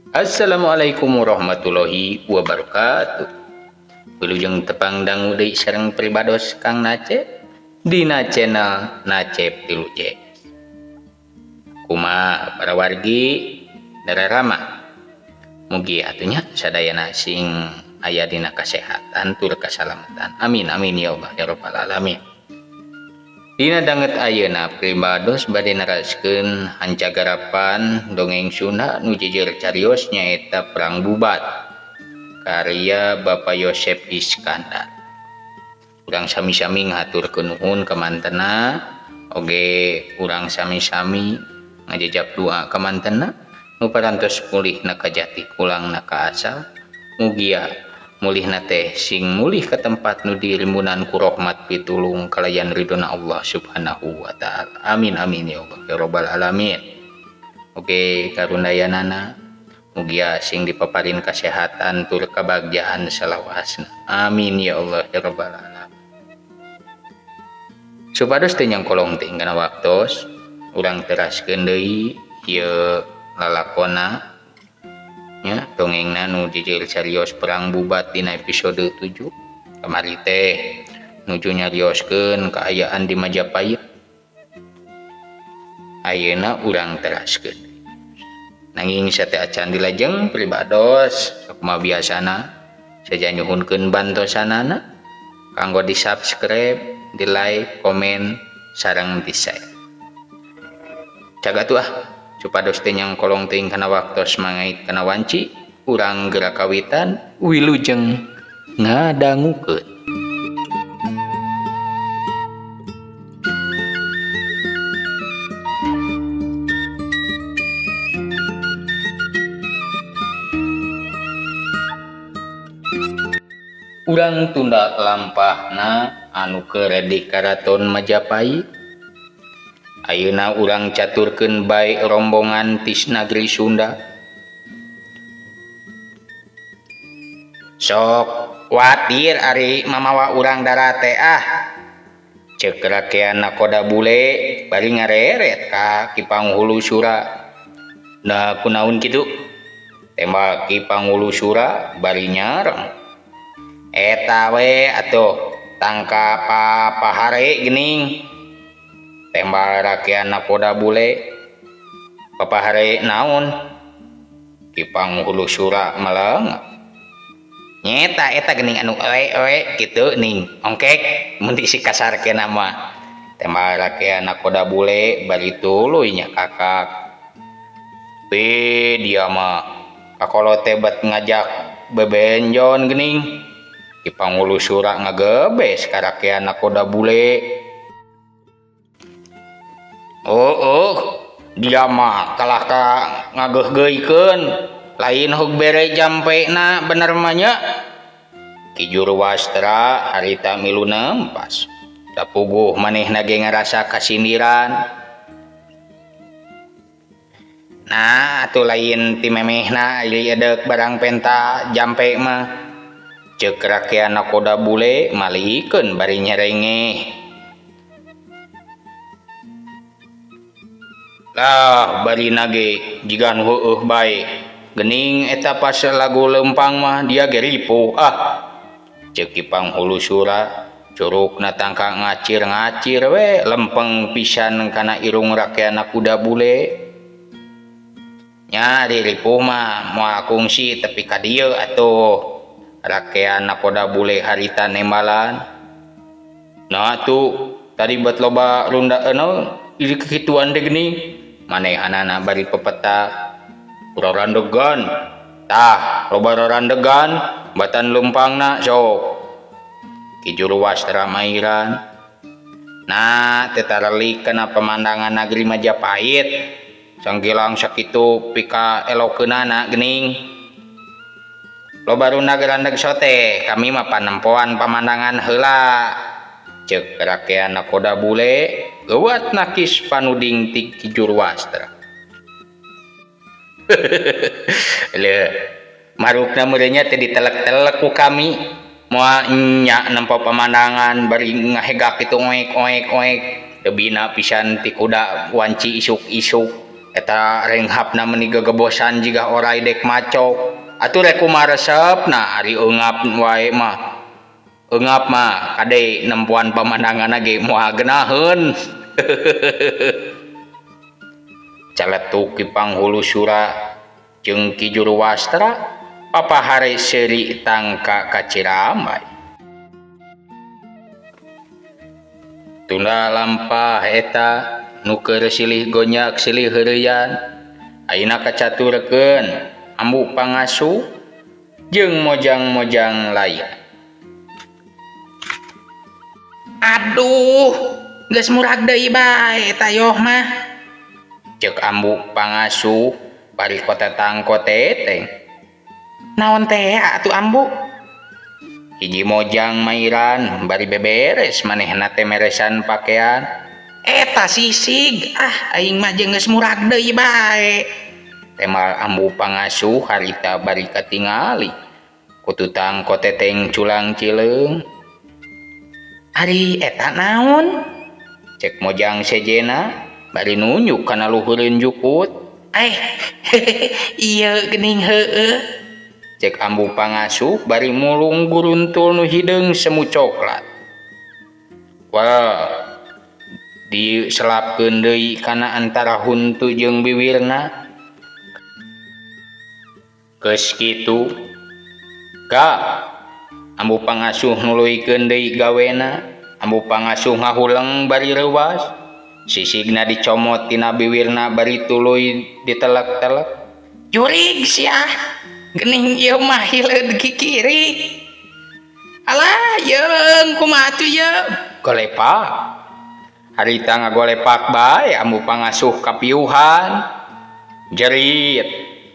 Assalamualaikum warahmatullahi wabarakatuh. Wilujeng tepang dangu deui sareng pribados Kang Nacep dina channel Nacep 3 J. Kumaha para wargi dararama. Mugi atuh nya sadayana sing aya dina kasehatan tur kasalamatan. Amin amin ya Allah ya rabbal alamin. Dina danget ayeuna pribados bade naraskeun hancagarapan dongeng Sunda nu jejer carios nyaeta Perang Bubat karya Bapak Yosep Iskandar. Urang sami-sami ngahaturkeun nuhun ka mantena, oge urang sami-sami ngajejap doa ka mantena nu parantos pulihna ka jati kulangna ka asal. Mugia mulihna teh sing mulih ke tempat nu dirimbunan ku rahmat pitulung kalayan ridona Allah Subhanahu wa taala. Amin amin ya Allah ya rabbal alamin. Oke karunayanana mugia sing dipaparin kasehatan tur kabagjaan salawasna. Amin ya Allah ya rabbal alamin. Supados teu nyangkolong teh kana waktos urang teraskeun deui ieu lalakona nya dongengna nu jujur serius Perang Bubat dina episode 7. Kamari teh nuju nyarioskeun kaayaan di Majapahit. Ayeuna urang teraskeun. Nanging sate acan dilajeng pribados sakumaha biasana saja nyuhunkeun bantosanana kanggo di-subscribe, di-like, komen, sareng di-share. Caga tuh ah supados teu nyangkolong teuing kana waktos mangait kana wanci urang gerak kawitan wilujeng ngadangukeun. Urang tunda lampahna anu keur di Karaton Majapahit. Ayeuna urang caturkeun bae rombongan tis nagri Sunda. Sok kuatir ari mamawa urang darate ah. Ceuk rakean nakoda bule bari ngareret ka Ki Panghulu Sura. Nah kunaon kitu? Tembak Ki Panghulu Sura bari nyareng. Eta we atuh tangka papahare geuning. Tembak rakean nakoda bule papahare naon? Ki Panghulu Sura meleng. Nyeta eta geuning anu oe-oe kitu ning ongkek mun disikasarkeun mah. Tembak rakean nakoda bule bari tuluy nya kakak. Pe dia mah kakolot teh bet ngajak bebenjon geuning. Ki Panghulu Sura ngagebes ka rakean nakoda bule. Oh, oh, dia mah kalah ka ngageuhgeuikeun lain hog bere jampena bener mah nya. Ki Juru Wastra harita milu nempas. Da puguh manehna ge ngarasa kasindiran. Nah, atuh lain ti memehna ieu deuk barang penta jampe mah. Ceuk rakean nakoda bule malikeun bari nyerengeh. Lah bari nage jiga nu heueuh bae. Geuning eta pas lagu lempang mah dia ge ripuh ah. Ceuk Ki Panghulu Sura curugna tangka ngacir-ngacir we lempeng pisan kana irung rakean kuda bule. Nya ari ripuh mah moal kungsi tepi ka dieu atuh. Rakean nakoda bule harita nembalan. Nah atuh tadi bet loba runda naon ieu kikituan teh geuning. Manehanana bari pepetak rorandegan. Tah loba rorandegan batan lempangna sok. Ki Juru Wastra mairan. Nah teu tarelik kana pemandangan nagri Majapahit. Sanggilang sakitu pika elokeunana geuning. Loba runda gerandeg sote kami mah panempoan pamandangan heula. Ceuk rakean nakoda bule geuwat nakis panuding ti Ki Juru Wastra. Leuh marukna meureun nya teh ditelek-telek ku kami. Moal nya nempo pemandangan bari ngahegak kitu oek oek oek. Teu bina pisan ti kuda wanci isuk-isuk. Eta renghapna meuni gegebosan jiga oray dek macok. Atuh rek kumaha resepna ari eungap wae mah. Eungap mah kade nempoan pamandanganna ge moal geunaheun. Caletuk Ki Panghulu Sura jeung Ki Juru Wastra papahare seuri tangka ka Cirambay. Tunda lampah eta nu keur silih gonjak silih heureuyan ayeuna kacaturkeun Ambu Pangasuh jeung mojang-mojang lain. Aduh, geus murag deui bae eta yoh mah. Ceuk Ambu Pangasuh bari kotetang koteteng. Naon teh atuh Ambu? Hiji mojang mairan bari beberes manehna teh meresan pakean. Eta sisig, ah aing mah jeung geus murag deui bae. Temal Ambu Pangasuh harita bari katingali. Kututang koteteng culang cileung. Ari eta naon? Cek mojang sejena bari nunjuk kana luhureun jukut. Ieu geuning heueuh. Cek Ambu Pangasuh bari mulung guruntul nu hideung semu coklat. Wah, diselapkeun deui kana antara huntu jeung biwirna. Geus kitu, ka Ambu Pangasuh nuluykeun deui gawena. Ambu Pangasuh ngahuleng bari reuwas. Sisigna dicomot tina biwirna bari tuluy ditelek-telek. Jurig sia, geuning ieu mah hileud kikiri. Alah, yeung kumaha atuh ieu? Golepak. Harita ngagolepak bae Ambu Pangasuh kapiuhan. Jerit,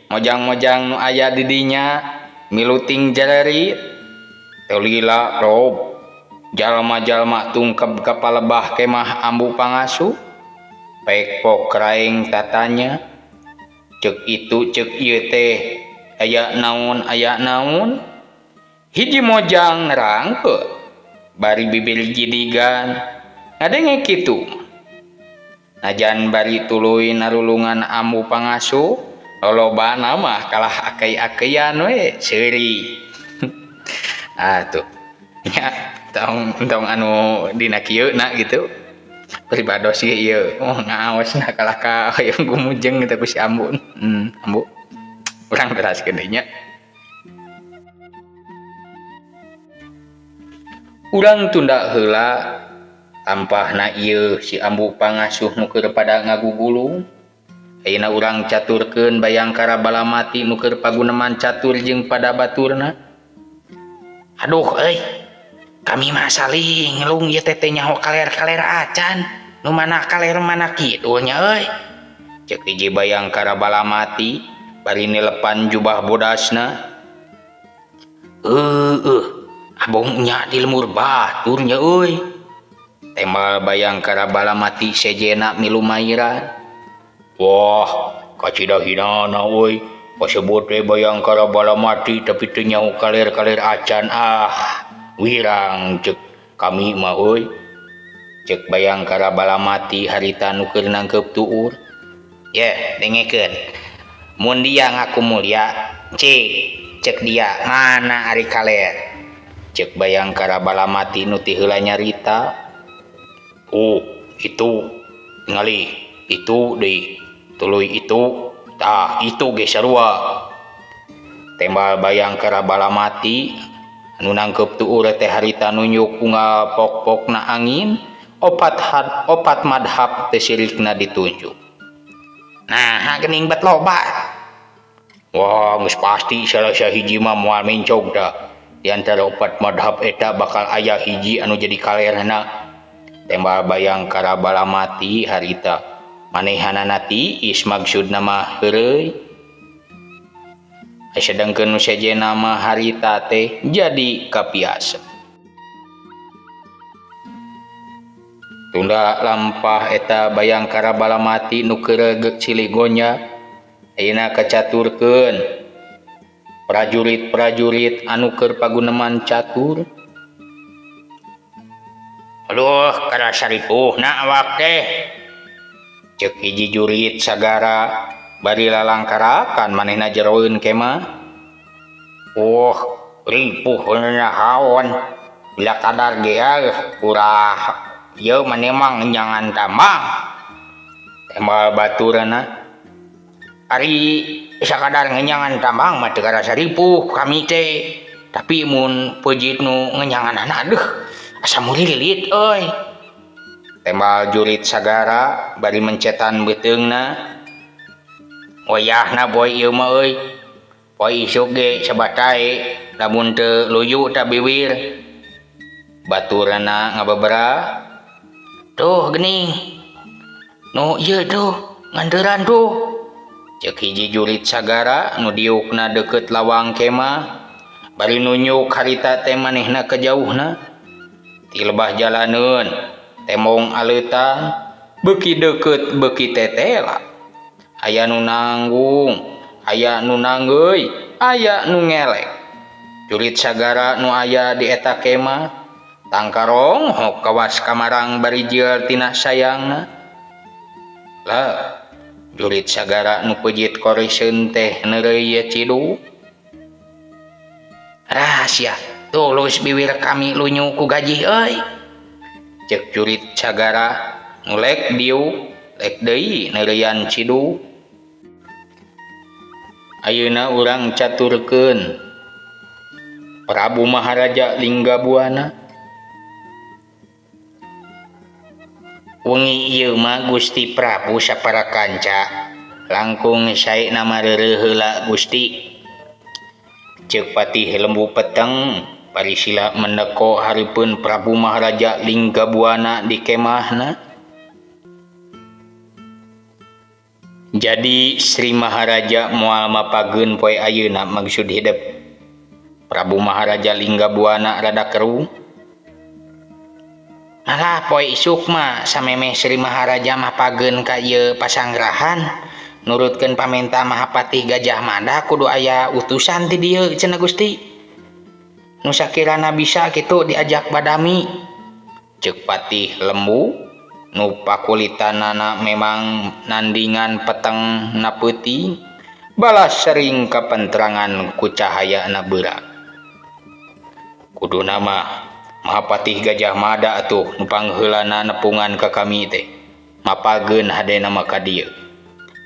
mojang-mojang nu aya di dinya miluting jerit. Teu lila rob. Jalma-jalma tungkeb ka palebah kemah Ambu Pangasuh. Pek-pok raeng tatanya. Ceuk itu ceuk ieu teh aya naon aya naon. Hiji mojang nerangkeun bari bibir jidigan. Ngadenge kitu. Najan bari tuluy narulungan Ambu Pangasuh, lolobana mah kalah akei-akeian we seuri. Atuh nya tong tong anu dina kieu na gitu. Pribados ge ieu oh ngaosna kalah ka hoyong gumujeng gitu ku si Ambu. Ambu urang teraskeun deui nya. Urang tunda heula tampahna ieu si Ambu Pangasuh nu keur pada ngagugulung. Ayeuna urang caturkeun Bayangkara Balamati nu keur paguneman catur jeung pada baturna. Aduh euy, kami mah saling ngelung ieu teh teh nyaho kaler-kaler acan. Nu mana kaler mana kidul nya euy. Ceuk hiji Bayangkara Balamati bari nilepan jubah bodasna. Heueuh, abong nya di lemur batur nya euy. Tembal Bayangkara Balamati sejena milu mairan. Wah, kacida hinana euy. Kasebut teh Bayangkara Balamati tapi teu nyaho kaler-kaler acan ah. Wirang ceuk kami mah euy. Ceuk Bayangkara Balamati harita nu keur nangkeup tuur. Yeh, dengekeun. Mun dia ngaku mulia, cik, ceuk dia mana ari kaler. Ceuk Bayangkara Balamati nu ti heula nyarita. Oh, itu tingali, itu deui, tuluy itu, tah itu ge sarua. Tembal Bayangkara Balamati anu nangkeup tuur teh harita nunjuk unggal pok-pokna angin, opat madhab teh sirikna ditunjuk. Nah, geuning bet loba. Wah, geus pasti salah sahiji mah moal mencog tah. Di antara opat madhab eta bakal aya hiji anu jadi kalerna. Tembal Bayangkara Balamati harita manehanana tiis maksudna mah heureuy. Sedangkeun nu sejenna mah harita teh jadi kapiasa. Tunda lampah eta Bayangkara Balamati nu keur silih gonjak ayeuna kacaturkeun prajurit-prajurit anu keur paguneman catur. Aduh, karasa ripuhna awak teh. Cek hiji jurit sagara bari lalangkarakan manehna jeroeun kemah. Oh, ripuh haon bila kadar ge kurah ieu maneh mah ngenyangan tambang. Tembal baturna. Ari sakadar ngenyangan tambang mah teu karasa ripuh kami teh. Tapi mun peujit nu ngenyanganana aduh asa mulilit euy. Tembal jurit sagara bari mencetan beuteungna. Wayahna boy ieu mah euy. Poe isuk ge sabatae lamun teu luyu ta biwir. Baturna ngabebera. Tuh geuning. Nu ieu tuh nganteuran tuh. Ceuk hiji jurit sagara nu diukna deukeut lawang kemah. Bari nunjuk harita teh manehna ka jauhna. Ti lebah jalaneun, tembong aleutan, beuki deukeut beuki tetela. Aya nu nanggung, aya nu nanggeuy, aya nu ngelek. Jurit sagara nu aya di eta kemah tangkaronghok kawas kamarang bari jieul tina sayangna. Lah, jurit sagara nu peujit koriseun teh neureuy cidu. Rahasia, tulus biwir kami lunyu ku gajih euy. Ceuk jurit sagara nu lek diuk, lek deui neureuyan cidu. Ayeuna urang caturkeun Prabu Maharaja Linggabuana. Wengi ieu mah Gusti Prabu sapara kanca langkung saena mareureuh heula Gusti. Ceuk Patih Lembu Peteng parisila mendeko hareupeun Prabu Maharaja Linggabuana di kemahna. Jadi Sri Maharaja moal mapageun poe ayeuna maksud hidep. Prabu Maharaja Linggabuana rada keruh. Malah poe isuk mah samemeh Sri Maharaja mapageun ka ieu pasanggrahan nurutkeun pamenta Mahapatih Gajah Mada kudu aya utusan ti dieu cenah Gusti. Nu sakirana bisa kitu diajak badami. Ceuk Patih Lembu nu pakulitanana memang nandingan peteng na peuting balas sering kapenterangan ku cahayana beurang. Kuduna mah Mahapatih Gajah Mada atuh nu pangheulana nepungan ka kami teh mapageun hadena mah ka dieu.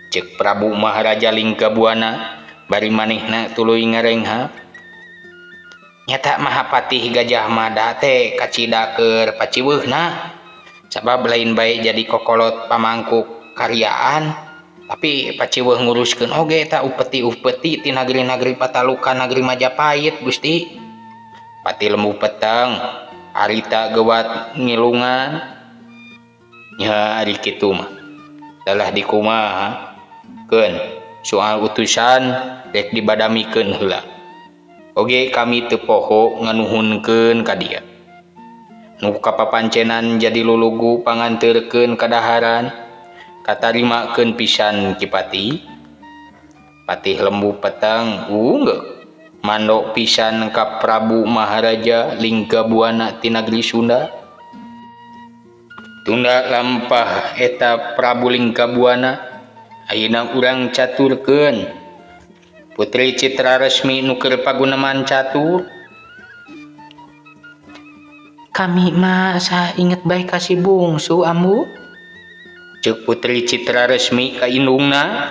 Ceuk Prabu Maharaja Linggabuana bari manehna tuluy ngarengha. Nyata Mahapatih Gajah Mada teh kacida keur paciweuhna. Sabab lain bae jadi kokolot pamangkuk karyaan, tapi paciweuh nguruskeun oge eta upeti-upeti ti nagri-nagri patalukan nagri Majapahit Gusti. Patih Lembu Peteng harita gewat ngilungan. Nya ari kitu mah dalah dikumaha keun soal utusan rek dibadamikeun heula. Oge kami teu poho nganuhunkeun ka dieu. Nu kapapancenan jadi lulugu panganteurkeun kadaharan katarimakeun pisan Ki Patih. Patih Lembu Peteng unggeuh mandok pisan ka Prabu Maharaja Linggabuana ti nagri Sunda. Tunda lampah eta Prabu Linggabuana ayeuna urang caturkeun Putri Citra Resmi nu keur paguneman catur. Kami mah asa inget bae ka si bungsu ambu. Ceuk Putri Citra Resmi ka indungna.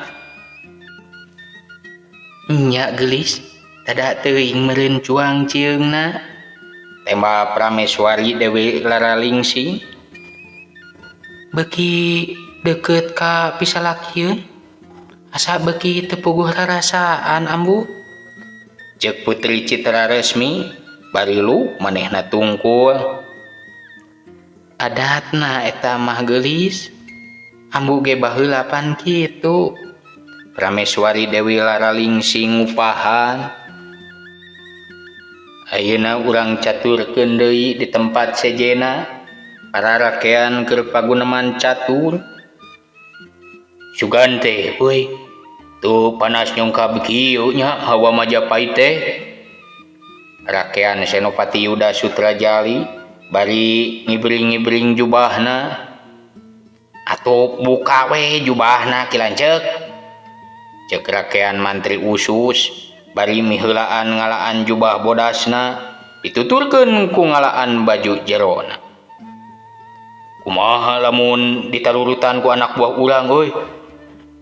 Nya geulis, tada teuing meureun cuang cieungna. Tembal Prameswari Dewi Laralingsing. Beuki deukeut ka pisalakieun, asa beuki teu puguh rarasaan ambu. Ceuk Putri Citra Resmi bari lu manehna tungkul. Adatna eta mah geulis, ambu ge baheula pan kitu. Prameswari Dewi Laralingsing ngupahan. Ayeuna urang caturkeun deui di tempat sejena para rakean keur paguneman catur. Sugan teh euy, tuh panas nyongkab kieu nya hawa Majapahit teh. Rakean Senopati Yuda Sutrajali bari ngibring-ngibring jubahna. Atuh buka we jubahna Ki Lanceuk. Ceuk rakean mantri usus bari miheulaan ngalaan jubah bodasna dituturkeun ku ngalaan baju jerona. Kumaha lamun ditarurutan ku anak buah urang euy?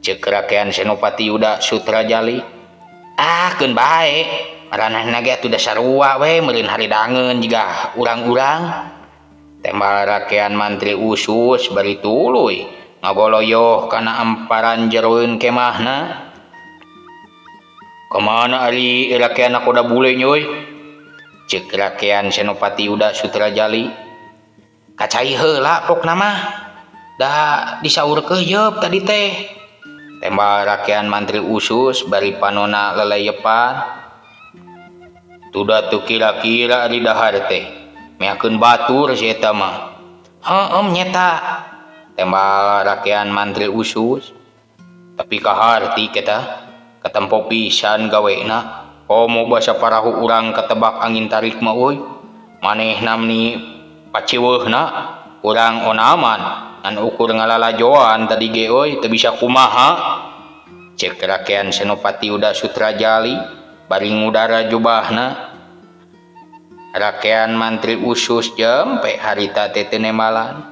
Ceuk rakean Senopati Yuda Sutrajali. Ah, keun bae. Maranehna ge atuh da sarua we meureun haridangeun jiga urang-urang. Tembal rakean mantri usus bari tuluy ngagoloyoh kana amparan jeroeun kemahna. Kamana ari rakean nakoda bule nya euy? Ceuk rakean Senopati Yuda Sutrajali. Ka cai heula pokna mah. Da disaur keuyeup tadi teh. Tembal rakean mantri usus bari panona leleyepan. Tuda teu kira-kira ari dahar teh. Meakeun batur si eta mah. Heueum nyeta. Tembal rakean mantri usus. Tapi kaharti kita katempo pisan gawena. Komo basa parahu urang katebak angin tarik mah euy. Manehna meni paciweuhna urang onaman ngan ukur ngalalajoan tadi ge euy teu bisa kumaha. Ceuk rakean Senopati Yuda Sutrajali bari ngudara jubahna. Rakean mantri usus jempe harita teh teu nembalan.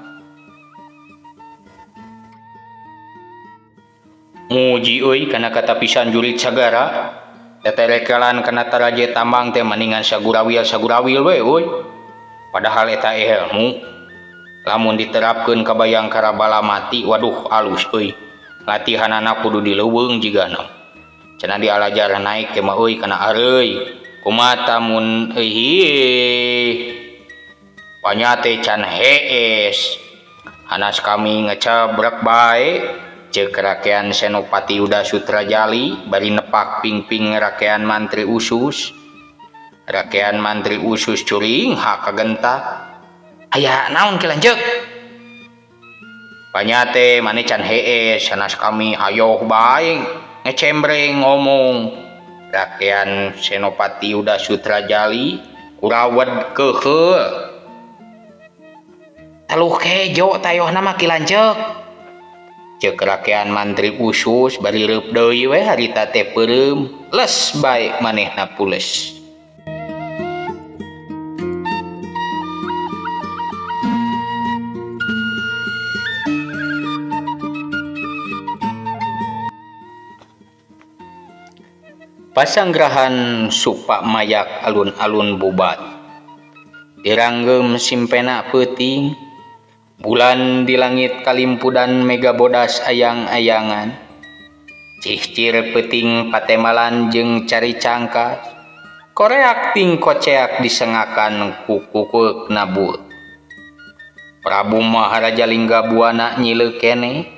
Muji euy kana katapisan jurit sagara. Teterekelan kana taraje tambang teh maningan sagurawil-sagurawil we euy. Padahal eta ilmu lamun diterapkeun ka Bayangkara bala mati waduh alus euy. Latihanana kudu di leuweung jigana. Cenah dialajar naik teh mah euy kana areuy. Kumaha mun euy panya teh can hees. Hanas kami ngecebrek bae. Ceuk rakean Senopati Yuda Sutrajali bari nepak pingping rakean mantri usus. Rakean mantri usus curing hak kagentak. Aya naon Ki Lanceuk? Panya teh maneh can hees sanas kami hayoh bae ngecembreng ngomong. Rakean Senopati Yuda Sutrajali kurawed keuheul. Teluh kejo tayohna mah Ki Lanceuk. Ceuk rakean mantri usus bari reup deui we harita teh peureum les bae manehna pules. Pasanggrahan supa mayak alun-alun bubat. Diranggeum simpena peuting, bulan di langit kalimpudan mega bodas ayang-ayangan. Cihcir peuting patemalan jeung cari cangkas, koreak ting koceak disengakan ku kukeuk nabut. Prabu Maharaja Lingga Buana nyileu keneh,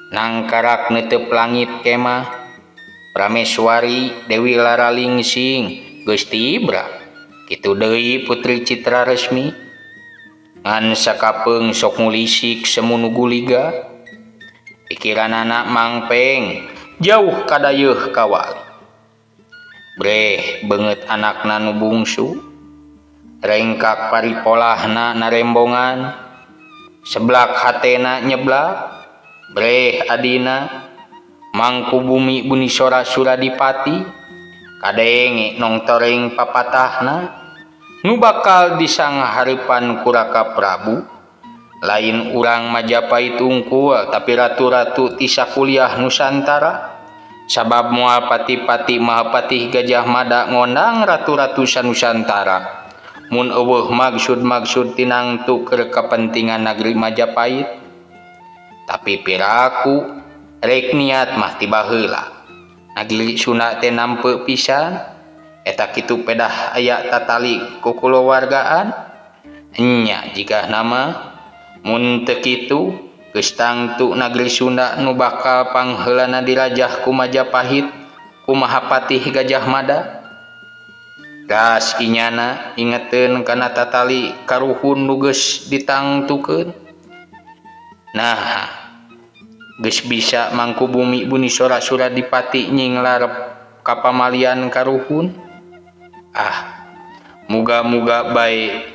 nangkarak neuteup langit kemah. Prameswari Dewi Lara Lingsing geus tibra kitu deui Putri Citra Resmi ngan sakapeung sok ngulisik semunu guliga pikiranana mangpeng jauh kadayeuh kawali breh beungeut anakna nu bungsu rengkak paripolahna narembongan seblak hatena nyeblak breh adina Mangkubumi Bunisora Suradipati kadenge nongtoreng papatahna nu bakal disanghareupan ku Raka Prabu lain urang Majapahit unggul tapi ratu-ratu ti sakuliah Nusantara sabab moal pati-pati Mahapatih Gajah Mada ngondang ratu-ratu sanusantara mun eueuh maksud-maksud tinangtu keur kepentingan negeri Majapahit tapi piraku rek niat mah ti baheula nagli Sunda teh nampe pisan eta kitu pedah aya tatali ku kulawargaan nya jika nama mun teu kitu geus tangtu nagri Sunda nu bakal pangheulana dirajah ku Majapahit ku Mahapatih Gajah Mada gas inyana ingeteun kana tatali karuhun nu geus ditangtukeun nah geus bisa Mangkubumi Bunisora Suradipati nyinglarep kapamalian karuhun ah muga-muga bae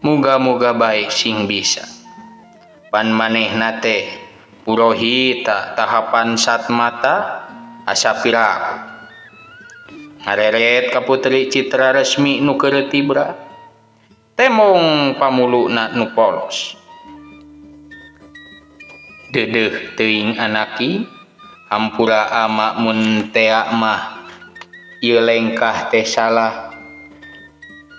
muga-muga bae sing bisa. Pan manehna teh purohita tahapan satmata asa piraku. Ngareret ka Putri Citra Resmi nu keur tibra. Temong pamuluna nu polos. Deudeuh teuing anaki, hampura ama mun tea mah ieu lengkah teh salah.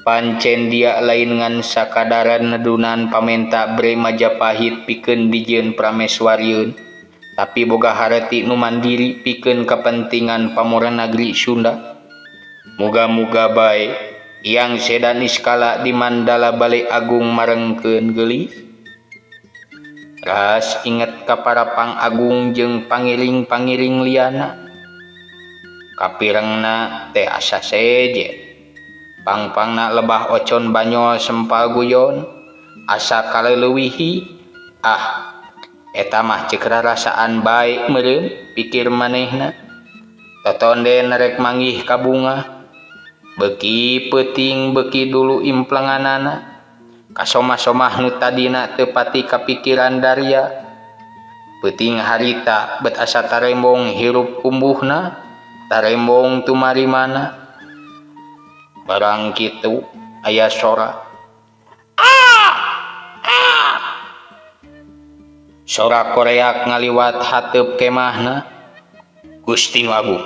Pancen dia lain ngan sakadar nedunan pamenta bre Majapahit pikeun dijieun prameswarieun, tapi boga hareti nu mandiri pikeun kepentingan pamoran nagri Sunda. Muga-muga bae Hyang Seda Niskala di Mandala Bale Agung marengkeun geulis. Ras inget ka para pangagung jeung pangiring-pangiring liana. Kapirengna teh asa sejen. Pangpangna lebah ocon banyol sempal guyon asa kaleleuwihi. Ah, eta mah ceuk rarasaan bae meureun pikir manehna. Totonden rek manggih ka bungah. Beuki peuting beuki dulu implenganana. Kasomah-somah nu tadina teu pati kapikiran daria. Peuting harita bet asa tarembong hirup kumbuhna, tarembong tumarimana. Barang kitu aya sora. Ah! Ah! Sora koreak ngaliwat hateup kemahna. Gusti nu Agung.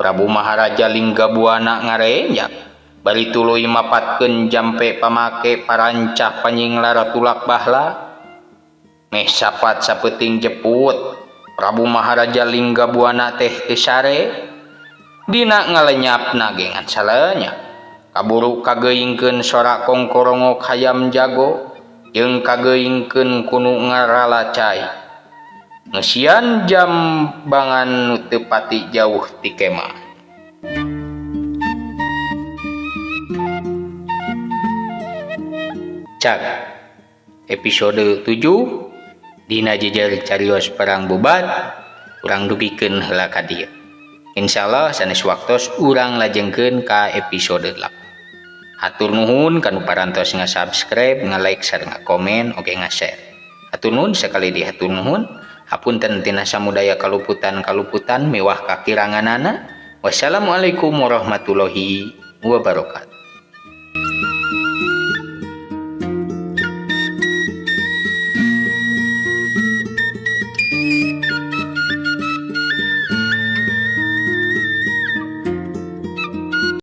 Prabu Maharaja Linggabuana ngarenjak bari tuluy mapatkeun jampe pamake parancah panyinglar tulak bahla. Meh sapat sapeuting jeput Prabu Maharaja Linggabuana teh teu sare. Dina ngalenyapna ge ngan salenyap. Kaburu kageingkeun sora kongkorongok hayam jago jeung kageingkeun kunu ngaralacai. Ngeusian jambangan nu teu pati jauh ti kemah. Cak episode 7 dina jejer carios perang bubat urang dugikeun heula ka dieu. Insyaallah sanes waktos urang lajengkeun ka episode 8. Hatur nuhun kanu parantos nga-subscribe, nga-like, sareng nga-komen, oge nga-share. Hatur nuhun sakali deui hatur nuhun. Hapunten tina samudaya kaluputan-kaluputan miwah kakiranganana. Wassalamualaikum warahmatullahi wabarakatuh.